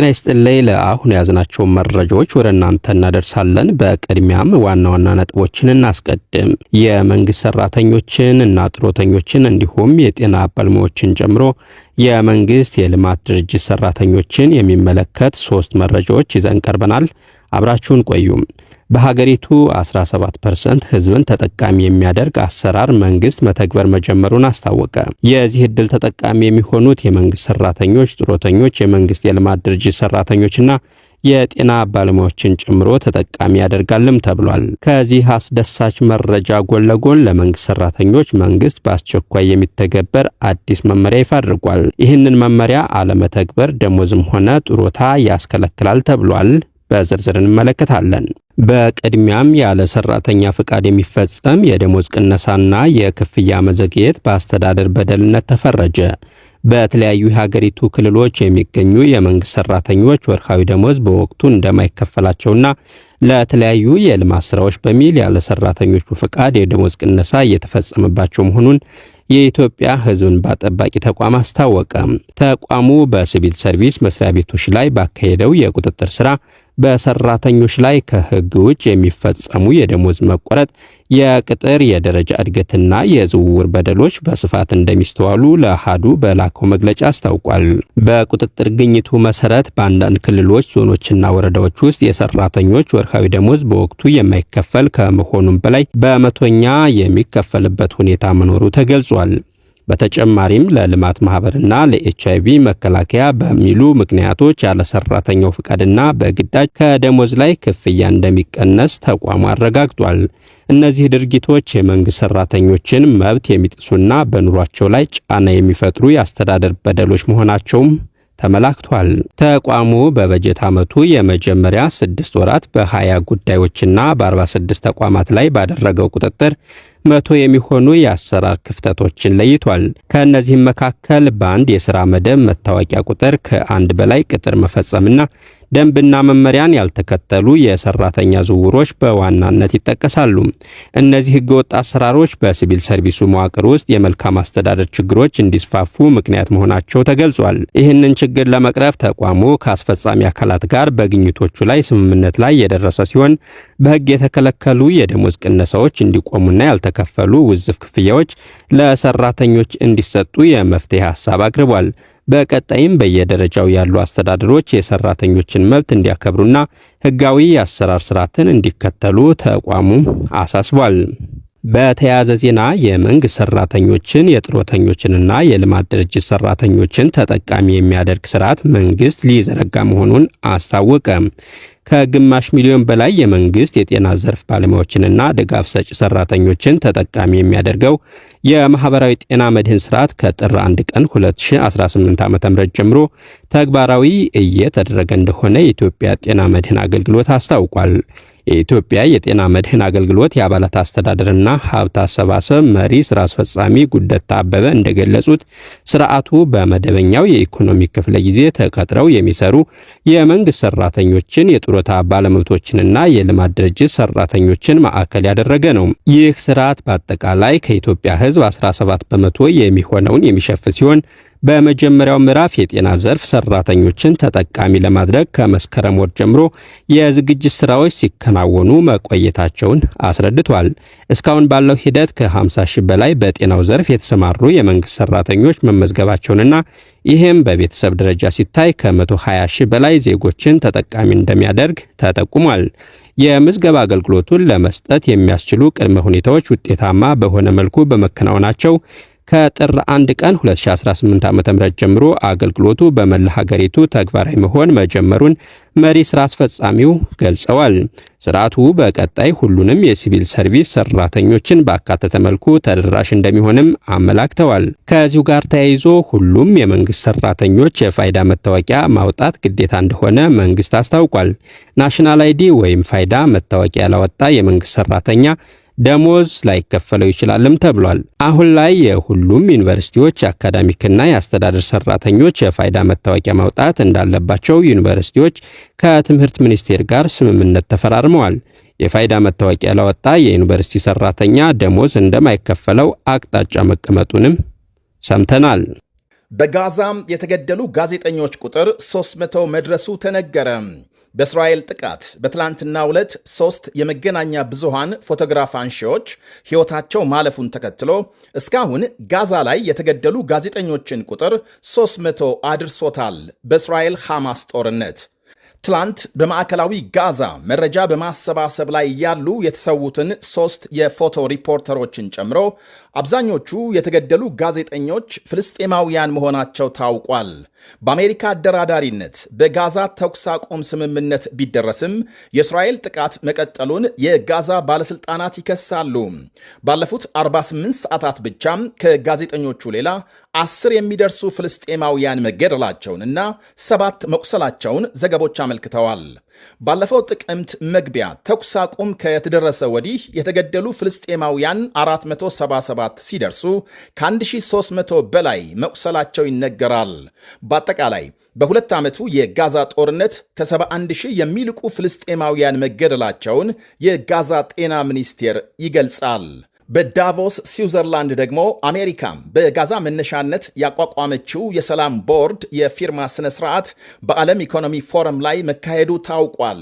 ጤና ይስጥልኝ። ለአሁን የያዝናቸውን መረጃዎች ወደ እናንተ እናደርሳለን። በቅድሚያም ዋና ዋና ነጥቦችን እናስቀድም። የመንግስት ሰራተኞችን እና ጡረተኞችን እንዲሁም የጤና ባለሙያዎችን ጨምሮ የመንግስት የልማት ድርጅት ሰራተኞችን የሚመለከት ሶስት መረጃዎች ይዘን ቀርበናል። አብራችሁን ቆዩ። በሀገሪቱ 17% ህዝብን ተጠቃሚ የሚያደርግ አሰራር መንግስት መተግበር መጀመሩን አስታወቀ። የዚህ እድል ተጠቃሚ የሚሆኑት የመንግስት ሰራተኞች፣ ጡረተኞች፣ የመንግስት የልማት ድርጅት ሰራተኞችና የጤና ባለሙያዎችን ጨምሮ ተጠቃሚ ያደርጋልም ተብሏል። ከዚህ አስደሳች መረጃ ጎን ለጎን ለመንግስት ሰራተኞች መንግስት በአስቸኳይ የሚተገበር አዲስ መመሪያ ይፋ አድርጓል። ይህንን መመሪያ አለመተግበር ደሞዝም ሆነ ጡረታ ያስከለክላል ተብሏል። በዝርዝር እንመለከታለን። በቅድሚያም ያለ ሰራተኛ ፍቃድ የሚፈጸም የደሞዝ ቅነሳና የክፍያ መዘግየት በአስተዳደር በደልነት ተፈረጀ። በተለያዩ የሀገሪቱ ክልሎች የሚገኙ የመንግስት ሰራተኞች ወርሃዊ ደሞዝ በወቅቱ እንደማይከፈላቸውና ለተለያዩ የልማት ስራዎች በሚል ያለ ሰራተኞቹ ፍቃድ የደሞዝ ቅነሳ እየተፈጸመባቸው መሆኑን የኢትዮጵያ ሕዝብ እንባ ጠባቂ ተቋም አስታወቀ። ተቋሙ በሲቪል ሰርቪስ መስሪያ ቤቶች ላይ ባካሄደው የቁጥጥር ስራ በሰራተኞች ላይ ከሕግ ውጭ የሚፈጸሙ የደሞዝ መቆረጥ፣ የቅጥር፣ የደረጃ እድገትና የዝውውር በደሎች በስፋት እንደሚስተዋሉ ለአሃዱ በላከው መግለጫ አስታውቋል። በቁጥጥር ግኝቱ መሰረት በአንዳንድ ክልሎች፣ ዞኖችና ወረዳዎች ውስጥ የሰራተኞች ወርሃዊ ደሞዝ በወቅቱ የማይከፈል ከመሆኑም በላይ በመቶኛ የሚከፈልበት ሁኔታ መኖሩ ተገልጿል። በተጨማሪም ለልማት ማህበርና ለኤችአይቪ መከላከያ በሚሉ ምክንያቶች ያለ ሰራተኛው ፍቃድና በግዳጅ ከደሞዝ ላይ ክፍያ እንደሚቀነስ ተቋሙ አረጋግጧል። እነዚህ ድርጊቶች የመንግስት ሰራተኞችን መብት የሚጥሱና በኑሯቸው ላይ ጫና የሚፈጥሩ የአስተዳደር በደሎች መሆናቸውም ተመላክቷል። ተቋሙ በበጀት ዓመቱ የመጀመሪያ 6 ወራት በ20 ጉዳዮችና በ46 ተቋማት ላይ ባደረገው ቁጥጥር 100 የሚሆኑ የአሰራር ክፍተቶችን ለይቷል። ከእነዚህም መካከል በአንድ የሥራ መደብ መታወቂያ ቁጥር ከአንድ በላይ ቅጥር መፈጸምና ደንብና መመሪያን ያልተከተሉ የሰራተኛ ዝውውሮች በዋናነት ይጠቀሳሉ። እነዚህ ህገወጥ አሰራሮች በሲቪል ሰርቪሱ መዋቅር ውስጥ የመልካም አስተዳደር ችግሮች እንዲስፋፉ ምክንያት መሆናቸው ተገልጿል። ይህንን ችግር ለመቅረፍ ተቋሙ ከአስፈጻሚ አካላት ጋር በግኝቶቹ ላይ ስምምነት ላይ የደረሰ ሲሆን፣ በህግ የተከለከሉ የደሞዝ ቅነሳዎች እንዲቆሙና ያልተከፈሉ ውዝፍ ክፍያዎች ለሰራተኞች እንዲሰጡ የመፍትሄ ሀሳብ አቅርቧል። በቀጣይም በየደረጃው ያሉ አስተዳደሮች የሰራተኞችን መብት እንዲያከብሩና ህጋዊ የአሰራር ስርዓትን እንዲከተሉ ተቋሙ አሳስቧል። በተያያዘ ዜና የመንግስት ሰራተኞችን፣ የጡረተኞችንና የልማት ድርጅት ሰራተኞችን ተጠቃሚ የሚያደርግ ስርዓት መንግስት ሊዘረጋ መሆኑን አስታወቀ። ከግማሽ ሚሊዮን በላይ የመንግስት የጤና ዘርፍ ባለሙያዎችንና ድጋፍ ሰጪ ሰራተኞችን ተጠቃሚ የሚያደርገው የማህበራዊ ጤና መድህን ስርዓት ከጥር 1 ቀን 2018 ዓ.ም ጀምሮ ተግባራዊ እየተደረገ እንደሆነ የኢትዮጵያ ጤና መድህን አገልግሎት አስታውቋል። የኢትዮጵያ የጤና መድህን አገልግሎት የአባላት አስተዳደርና ሀብት አሰባሰብ መሪ ስራ አስፈጻሚ ጉደታ አበበ እንደገለጹት፣ ስርዓቱ በመደበኛው የኢኮኖሚ ክፍለ ጊዜ ተቀጥረው የሚሰሩ የመንግስት ሰራተኞችን፣ የጡረታ ባለመብቶችንና የልማት ድርጅት ሰራተኞችን ማዕከል ያደረገ ነው። ይህ ስርዓት በአጠቃላይ ከኢትዮጵያ ሕዝብ 17% የሚሆነውን የሚሸፍን ሲሆን፣ በመጀመሪያው ምዕራፍ የጤና ዘርፍ ሰራተኞችን ተጠቃሚ ለማድረግ ከመስከረም ወር ጀምሮ የዝግጅት ስራዎች ሲከናወኑ መቆየታቸውን አስረድቷል። እስካሁን ባለው ሂደት ከ50 ሺህ በላይ በጤናው ዘርፍ የተሰማሩ የመንግስት ሰራተኞች መመዝገባቸውንና ይህም በቤተሰብ ደረጃ ሲታይ ከ120 ሺህ በላይ ዜጎችን ተጠቃሚ እንደሚያደርግ ተጠቁሟል። የምዝገባ አገልግሎቱን ለመስጠት የሚያስችሉ ቅድመ ሁኔታዎች ውጤታማ በሆነ መልኩ በመከናወናቸው ከጥር 1 ቀን 2018 ዓ.ም ጀምሮ አገልግሎቱ በመላ ሀገሪቱ ተግባራዊ መሆን መጀመሩን መሪ ስራ አስፈጻሚው ገልጸዋል። ስርዓቱ በቀጣይ ሁሉንም የሲቪል ሰርቪስ ሰራተኞችን ባካተተ መልኩ ተደራሽ እንደሚሆንም አመላክተዋል። ከዚሁ ጋር ተያይዞ ሁሉም የመንግስት ሰራተኞች የፋይዳ መታወቂያ ማውጣት ግዴታ እንደሆነ መንግስት አስታውቋል። National ID ወይም ፋይዳ መታወቂያ ያላወጣ የመንግስት ሰራተኛ ደሞዝ ላይከፈለው ይችላልም ተብሏል። አሁን ላይ የሁሉም ዩኒቨርሲቲዎች የአካዳሚክና የአስተዳደር ሰራተኞች የፋይዳ መታወቂያ ማውጣት እንዳለባቸው ዩኒቨርሲቲዎች ከትምህርት ሚኒስቴር ጋር ስምምነት ተፈራርመዋል። የፋይዳ መታወቂያ ላወጣ የዩኒቨርሲቲ ሰራተኛ ደሞዝ እንደማይከፈለው አቅጣጫ መቀመጡንም ሰምተናል። በጋዛም የተገደሉ ጋዜጠኞች ቁጥር 300 መድረሱ ተነገረ። በእስራኤል ጥቃት በትላንትናው ዕለት 3 የመገናኛ ብዙሃን ፎቶግራፍ አንሺዎች ሕይወታቸው ማለፉን ተከትሎ እስካሁን ጋዛ ላይ የተገደሉ ጋዜጠኞችን ቁጥር 300 አድርሶታል። በእስራኤል ሐማስ ጦርነት ትላንት በማዕከላዊ ጋዛ መረጃ በማሰባሰብ ላይ ያሉ የተሰዉትን 3 የፎቶ ሪፖርተሮችን ጨምሮ አብዛኞቹ የተገደሉ ጋዜጠኞች ፍልስጤማውያን መሆናቸው ታውቋል። በአሜሪካ አደራዳሪነት በጋዛ ተኩስ አቁም ስምምነት ቢደረስም የእስራኤል ጥቃት መቀጠሉን የጋዛ ባለስልጣናት ይከሳሉ። ባለፉት 48 ሰዓታት ብቻም ከጋዜጠኞቹ ሌላ 10 የሚደርሱ ፍልስጤማውያን መገደላቸውንና 7 መቁሰላቸውን ዘገቦች አመልክተዋል። ባለፈው ጥቅምት መግቢያ ተኩስ አቁም ከተደረሰ ወዲህ የተገደሉ ፍልስጤማውያን 477 ሲደርሱ ከ1300 በላይ መቁሰላቸው ይነገራል። በአጠቃላይ በሁለት ዓመቱ የጋዛ ጦርነት ከ71,000 የሚልቁ ፍልስጤማውያን መገደላቸውን የጋዛ ጤና ሚኒስቴር ይገልጻል። በዳቮስ ስዊዘርላንድ ደግሞ አሜሪካም በጋዛ መነሻነት ያቋቋመችው የሰላም ቦርድ የፊርማ ስነ ስርዓት በዓለም ኢኮኖሚ ፎረም ላይ መካሄዱ ታውቋል።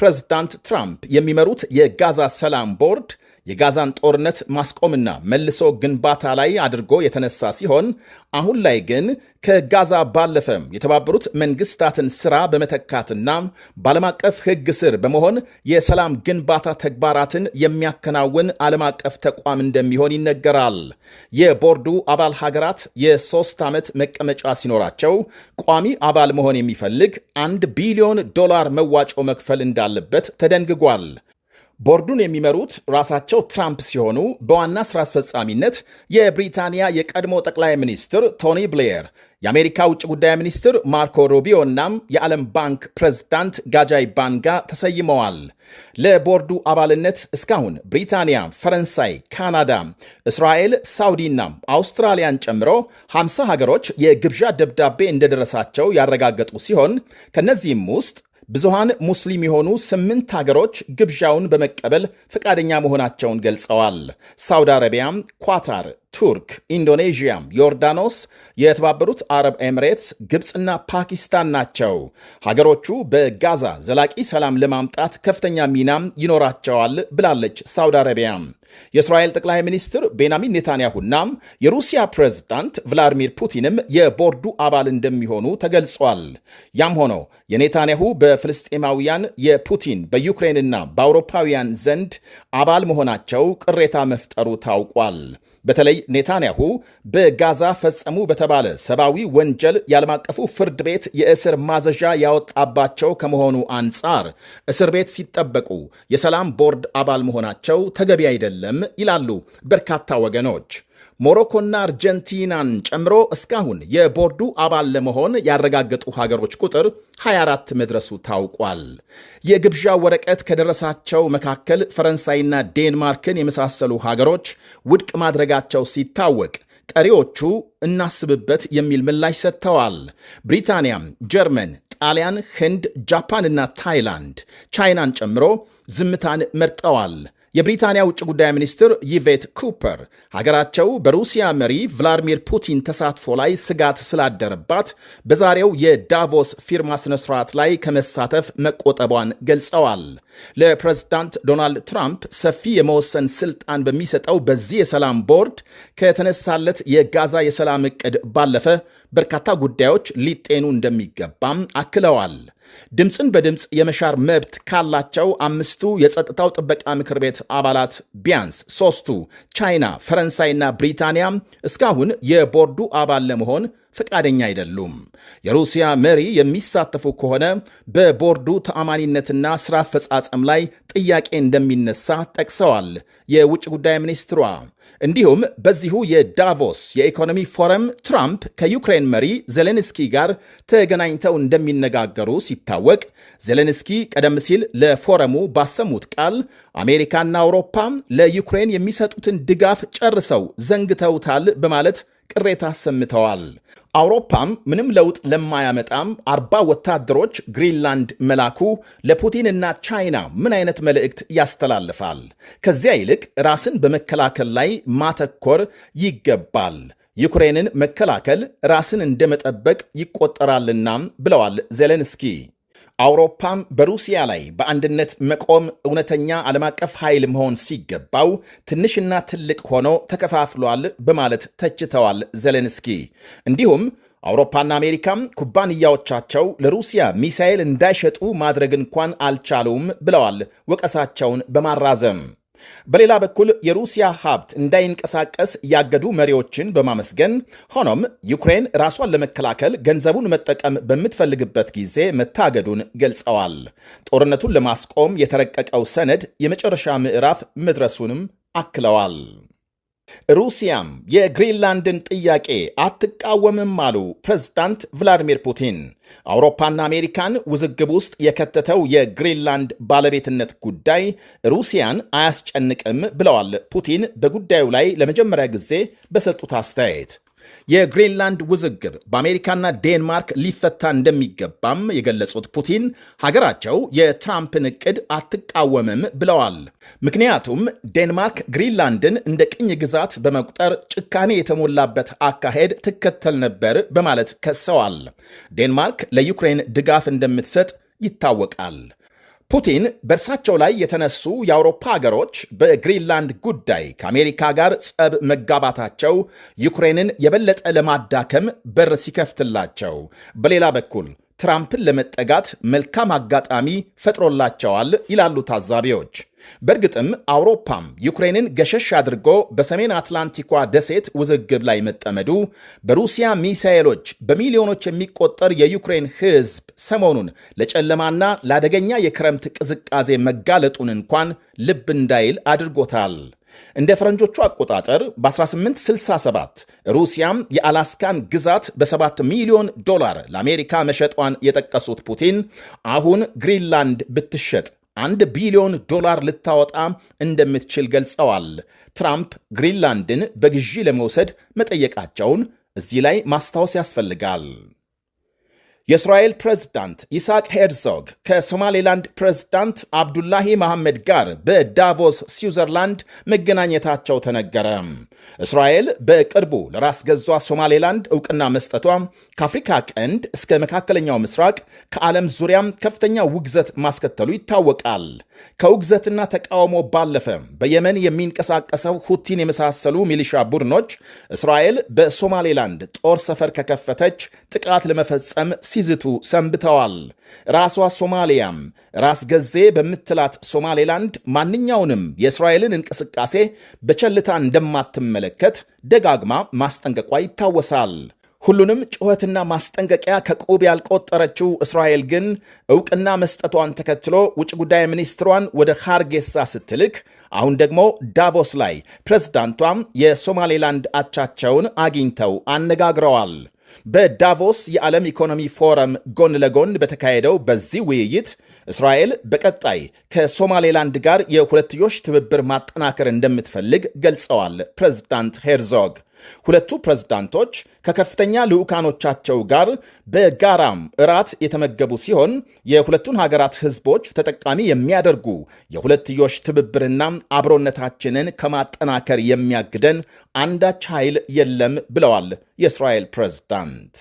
ፕሬዝዳንት ትራምፕ የሚመሩት የጋዛ ሰላም ቦርድ የጋዛን ጦርነት ማስቆምና መልሶ ግንባታ ላይ አድርጎ የተነሳ ሲሆን አሁን ላይ ግን ከጋዛ ባለፈም የተባበሩት መንግስታትን ስራ በመተካትና በዓለም አቀፍ ሕግ ስር በመሆን የሰላም ግንባታ ተግባራትን የሚያከናውን ዓለም አቀፍ ተቋም እንደሚሆን ይነገራል። የቦርዱ አባል ሀገራት የ3 ዓመት መቀመጫ ሲኖራቸው ቋሚ አባል መሆን የሚፈልግ $1 ቢሊዮን መዋጮ መክፈል እንዳለበት ተደንግጓል። ቦርዱን የሚመሩት ራሳቸው ትራምፕ ሲሆኑ በዋና ስራ አስፈጻሚነት የብሪታንያ የቀድሞ ጠቅላይ ሚኒስትር ቶኒ ብሌየር፣ የአሜሪካ ውጭ ጉዳይ ሚኒስትር ማርኮ ሩቢዮ እናም የዓለም ባንክ ፕሬዝዳንት ጋጃይ ባንጋ ተሰይመዋል። ለቦርዱ አባልነት እስካሁን ብሪታንያ፣ ፈረንሳይ፣ ካናዳ፣ እስራኤል፣ ሳውዲና አውስትራሊያን ጨምሮ 50 ሀገሮች የግብዣ ደብዳቤ እንደደረሳቸው ያረጋገጡ ሲሆን ከነዚህም ውስጥ ብዙሃን ሙስሊም የሆኑ 8 ሀገሮች ግብዣውን በመቀበል ፈቃደኛ መሆናቸውን ገልጸዋል። ሳውዲ አረቢያ፣ ኳታር፣ ቱርክ፣ ኢንዶኔዥያ፣ ዮርዳኖስ፣ የተባበሩት አረብ ኤሚሬትስ፣ ግብፅና ፓኪስታን ናቸው። ሀገሮቹ በጋዛ ዘላቂ ሰላም ለማምጣት ከፍተኛ ሚናም ይኖራቸዋል ብላለች ሳውዲ አረቢያ። የእስራኤል ጠቅላይ ሚኒስትር ቤንያሚን ኔታንያሁና የሩሲያ ፕሬዝዳንት ቭላዲሚር ፑቲንም የቦርዱ አባል እንደሚሆኑ ተገልጿል። ያም ሆኖ የኔታንያሁ በፍልስጤማውያን፣ የፑቲን በዩክሬንና በአውሮፓውያን ዘንድ አባል መሆናቸው ቅሬታ መፍጠሩ ታውቋል። በተለይ ኔታንያሁ በጋዛ ፈጸሙ በተባለ ሰብአዊ ወንጀል የዓለም አቀፉ ፍርድ ቤት የእስር ማዘዣ ያወጣባቸው ከመሆኑ አንጻር እስር ቤት ሲጠበቁ የሰላም ቦርድ አባል መሆናቸው ተገቢ አይደለም ይላሉ በርካታ ወገኖች። ሞሮኮና አርጀንቲናን ጨምሮ እስካሁን የቦርዱ አባል ለመሆን ያረጋገጡ ሀገሮች ቁጥር 24 መድረሱ ታውቋል። የግብዣ ወረቀት ከደረሳቸው መካከል ፈረንሳይና ዴንማርክን የመሳሰሉ ሀገሮች ውድቅ ማድረጋቸው ሲታወቅ ቀሪዎቹ እናስብበት የሚል ምላሽ ሰጥተዋል። ብሪታንያም፣ ጀርመን፣ ጣሊያን፣ ህንድ፣ ጃፓንና ታይላንድ ቻይናን ጨምሮ ዝምታን መርጠዋል። የብሪታንያ ውጭ ጉዳይ ሚኒስትር ይቬት ኩፐር ሀገራቸው በሩሲያ መሪ ቭላዲሚር ፑቲን ተሳትፎ ላይ ስጋት ስላደረባት በዛሬው የዳቮስ ፊርማ ስነ ስርዓት ላይ ከመሳተፍ መቆጠቧን ገልጸዋል። ለፕሬዝዳንት ዶናልድ ትራምፕ ሰፊ የመወሰን ስልጣን በሚሰጠው በዚህ የሰላም ቦርድ ከተነሳለት የጋዛ የሰላም ዕቅድ ባለፈ በርካታ ጉዳዮች ሊጤኑ እንደሚገባም አክለዋል። ድምፅን በድምፅ የመሻር መብት ካላቸው 5ቱ የጸጥታው ጥበቃ ምክር ቤት አባላት ቢያንስ 3ቱ ቻይና፣ ፈረንሳይና ብሪታንያ እስካሁን የቦርዱ አባል ለመሆን ፈቃደኛ አይደሉም። የሩሲያ መሪ የሚሳተፉ ከሆነ በቦርዱ ተአማኒነትና ስራ አፈጻጸም ላይ ጥያቄ እንደሚነሳ ጠቅሰዋል የውጭ ጉዳይ ሚኒስትሯ። እንዲሁም በዚሁ የዳቮስ የኢኮኖሚ ፎረም ትራምፕ ከዩክሬን መሪ ዜሌንስኪ ጋር ተገናኝተው እንደሚነጋገሩ ሲታወቅ ዜሌንስኪ ቀደም ሲል ለፎረሙ ባሰሙት ቃል አሜሪካና አውሮፓ ለዩክሬን የሚሰጡትን ድጋፍ ጨርሰው ዘንግተውታል በማለት ቅሬታ አሰምተዋል። አውሮፓም ምንም ለውጥ ለማያመጣም 40 ወታደሮች ግሪንላንድ መላኩ ለፑቲንና ቻይና ምን አይነት መልእክት ያስተላልፋል? ከዚያ ይልቅ ራስን በመከላከል ላይ ማተኮር ይገባል። ዩክሬንን መከላከል ራስን እንደመጠበቅ ይቆጠራልና ብለዋል ዜሌንስኪ። አውሮፓም በሩሲያ ላይ በአንድነት መቆም እውነተኛ ዓለም አቀፍ ኃይል መሆን ሲገባው ትንሽና ትልቅ ሆኖ ተከፋፍሏል በማለት ተችተዋል ዜሌንስኪ። እንዲሁም አውሮፓና አሜሪካም ኩባንያዎቻቸው ለሩሲያ ሚሳኤል እንዳይሸጡ ማድረግ እንኳን አልቻሉም ብለዋል ወቀሳቸውን በማራዘም። በሌላ በኩል የሩሲያ ሀብት እንዳይንቀሳቀስ ያገዱ መሪዎችን በማመስገን ሆኖም ዩክሬን ራሷን ለመከላከል ገንዘቡን መጠቀም በምትፈልግበት ጊዜ መታገዱን ገልጸዋል። ጦርነቱን ለማስቆም የተረቀቀው ሰነድ የመጨረሻ ምዕራፍ መድረሱንም አክለዋል። ሩሲያም የግሪንላንድን ጥያቄ አትቃወምም አሉ ፕሬዝዳንት ቭላዲሚር ፑቲን። አውሮፓና አሜሪካን ውዝግብ ውስጥ የከተተው የግሪንላንድ ባለቤትነት ጉዳይ ሩሲያን አያስጨንቅም ብለዋል ፑቲን በጉዳዩ ላይ ለመጀመሪያ ጊዜ በሰጡት አስተያየት። የግሪንላንድ ውዝግብ በአሜሪካና ዴንማርክ ሊፈታ እንደሚገባም የገለጹት ፑቲን ሀገራቸው የትራምፕን ዕቅድ አትቃወምም ብለዋል። ምክንያቱም ዴንማርክ ግሪንላንድን እንደ ቅኝ ግዛት በመቁጠር ጭካኔ የተሞላበት አካሄድ ትከተል ነበር በማለት ከሰዋል። ዴንማርክ ለዩክሬን ድጋፍ እንደምትሰጥ ይታወቃል። ፑቲን በእርሳቸው ላይ የተነሱ የአውሮፓ ሀገሮች በግሪንላንድ ጉዳይ ከአሜሪካ ጋር ጸብ መጋባታቸው ዩክሬንን የበለጠ ለማዳከም በር ሲከፍትላቸው፣ በሌላ በኩል ትራምፕን ለመጠጋት መልካም አጋጣሚ ፈጥሮላቸዋል ይላሉ ታዛቢዎች። በእርግጥም አውሮፓም ዩክሬንን ገሸሽ አድርጎ በሰሜን አትላንቲኳ ደሴት ውዝግብ ላይ መጠመዱ በሩሲያ ሚሳኤሎች በሚሊዮኖች የሚቆጠር የዩክሬን ሕዝብ ሰሞኑን ለጨለማና ለአደገኛ የክረምት ቅዝቃዜ መጋለጡን እንኳን ልብ እንዳይል አድርጎታል። እንደ ፈረንጆቹ አቆጣጠር በ1867 ሩሲያም የአላስካን ግዛት በ7 ሚሊዮን ዶላር ለአሜሪካ መሸጧን የጠቀሱት ፑቲን አሁን ግሪንላንድ ብትሸጥ $1 ቢሊዮን ልታወጣ እንደምትችል ገልጸዋል። ትራምፕ ግሪንላንድን በግዢ ለመውሰድ መጠየቃቸውን እዚህ ላይ ማስታወስ ያስፈልጋል። የእስራኤል ፕሬዝዳንት ይስሐቅ ሄርዞግ ከሶማሌላንድ ፕሬዝዳንት አብዱላሂ መሐመድ ጋር በዳቮስ ስዊዘርላንድ መገናኘታቸው ተነገረ። እስራኤል በቅርቡ ለራስ ገዟ ሶማሌላንድ እውቅና መስጠቷ ከአፍሪካ ቀንድ እስከ መካከለኛው ምስራቅ ከዓለም ዙሪያም ከፍተኛ ውግዘት ማስከተሉ ይታወቃል። ከውግዘትና ተቃውሞ ባለፈ በየመን የሚንቀሳቀሰው ሁቲን የመሳሰሉ ሚሊሻ ቡድኖች እስራኤል በሶማሌላንድ ጦር ሰፈር ከከፈተች ጥቃት ለመፈጸም ሲዝቱ ሰንብተዋል። ራሷ ሶማሊያም ራስ ገዜ በምትላት ሶማሌላንድ ማንኛውንም የእስራኤልን እንቅስቃሴ በቸልታ እንደማትመለከት ደጋግማ ማስጠንቀቋ ይታወሳል። ሁሉንም ጩኸትና ማስጠንቀቂያ ከቁብ ያልቆጠረችው እስራኤል ግን እውቅና መስጠቷን ተከትሎ ውጭ ጉዳይ ሚኒስትሯን ወደ ሃርጌሳ ስትልክ አሁን ደግሞ ዳቮስ ላይ ፕሬዝዳንቷም የሶማሌላንድ አቻቸውን አግኝተው አነጋግረዋል። በዳቮስ የዓለም ኢኮኖሚ ፎረም ጎን ለጎን በተካሄደው በዚህ ውይይት እስራኤል በቀጣይ ከሶማሌላንድ ጋር የሁለትዮሽ ትብብር ማጠናከር እንደምትፈልግ ገልጸዋል ፕሬዝዳንት ሄርዞግ። ሁለቱ ፕሬዝዳንቶች ከከፍተኛ ልዑካኖቻቸው ጋር በጋራም እራት የተመገቡ ሲሆን የሁለቱን ሀገራት ሕዝቦች ተጠቃሚ የሚያደርጉ የሁለትዮሽ ትብብርና አብሮነታችንን ከማጠናከር የሚያግደን አንዳች ኃይል የለም ብለዋል የእስራኤል ፕሬዝዳንት።